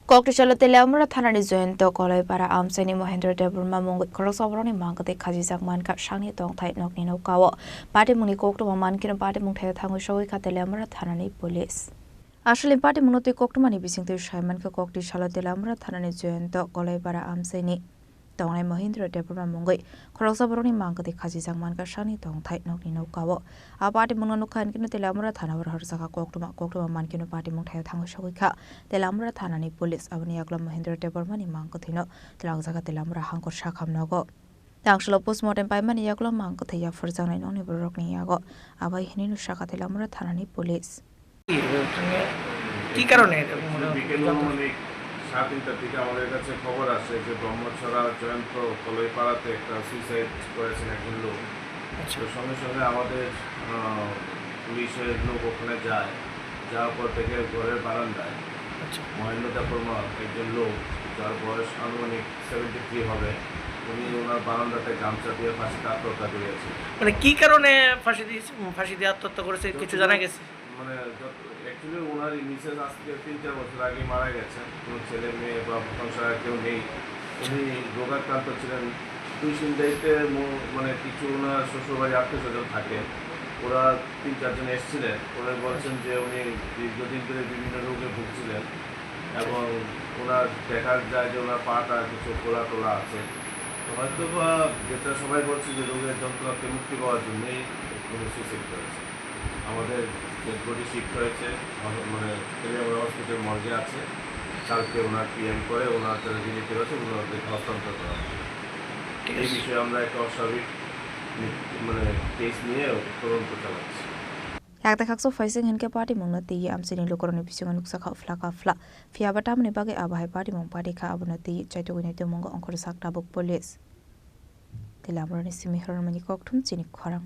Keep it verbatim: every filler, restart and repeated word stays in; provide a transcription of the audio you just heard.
Koktisalo Teliamura thanani Joyonto Koloipara amchaini Mohendra Debbarma mungwi khoroksa borokni mangkwtwi khajijak mankha sakni tongthai nokni nokao. Patimungni koktwma mankhe patimung thaio thangwi sogwi kha Teliamura thanani police. Aswlni patimungno twi koktwmani bisingtwi saimankha Koktisalo Teliamura thanani Joyonto Koloipara amchaini tongnai Mohendra Debbarma mungwi khoroksa borokni mangkwtwi khajijak mankha sakni tongthai nokni nokao. A patimungno nukha hinkhe Teliamura thana oro horjaka koktwma, koktwma mankhe patimung thaio thangwi sogwi kha Teliamura thanani police. Aboni yagulo Mohendra Debbarmani mangkwthwino twlangjak Teliamura hangkor sakham nogo. Tangsalo postmortem paimani yagulo mangkwthwi yaphurjaknai nokni borokni yago abai hinwi sakha Teliamura thanani police. কি কারণে এরকম হলো? বিকেল অনুমানিক সাড়ে তিনটার দিকে আমাদের কাছে খবর আসে যে ব্রহ্মছড়া জয়ন্ত কলইপাড়াতে একটা সুইসাইড করেছেন একজন লোক। আচ্ছা। তো সঙ্গে সঙ্গে আমাদের, আহ, পুলিশের লোক ওখানে যায়, যাওয়ার পর দেখে ঘরের বারান্দায় আচ্ছা। মহেন্দ্র দেববর্মা একজন লোক, যার বয়স আনুমানিক সেভেন্টি থ্রি হবে, উনি ওনার বারান্দাতে গামছা দিয়ে ফাঁসিতে আত্মহত্যা করেছেন। মানে কি কারণে ফাঁসি দিয়েছে, ফাঁসি দিয়ে আত্মহত্যা করেছে, কিছু জানা গেছে? মানে, যত-, actually ওনার এই মিসেস আজকে তিন চার বছর আগে মারা গেছেন। কোনো ছেলে মেয়ে বা সংসারে কেউ নেই। উনি রোগাক্রান্ত ছিলেন। দুই সিন্দাইতে মো-, মানে, কিছু ওনার শ্বশুরবাড়ি আত্মীয় স্বজন থাকেন। ওরা তিন চারজন এসছিলেন। ওরা বলছেন যে উনি দীর্ঘদিন ধরে বিভিন্ন রোগে ভুগছিলেন এবং ওনার দেখা যায় যে ওনার পাটা কিছু ফোলা টোলা আছে। তো হয়তো বা যেটা সবাই বলছে যে রোগের যন্ত্রণা থেকে মুক্তি পাওয়ার জন্যই উনি সুইসাইড করেছেন। আমাদের ডেড বডি শিফট হয়েছে, মানে, তেলিয়ামুড়া হসপিটাল মর্গে আছে। কালকে ওনার পিএম করে ওনার যারা রিলেটিভ আছে ওনাদেরকে হস্তান্তর করা হবে। ঠিক এই আছে। বিষয়ে আমরা একটা অস্বাভাবিক নি-, মানে, কেস নিয়ে তদন্ত চালাচ্ছি। Yakta khaksa phaising hinkhe patimungno twiwi amchaini lukurokni bisingo nuksa kha phla ka phla. Phiyaba tamoni bagwi abo hai patimung pati kha, abono twiwi chaitugwini twimungo ongkhorjak tabuk police. Teliamurani simi hormani kokthum chini khorang.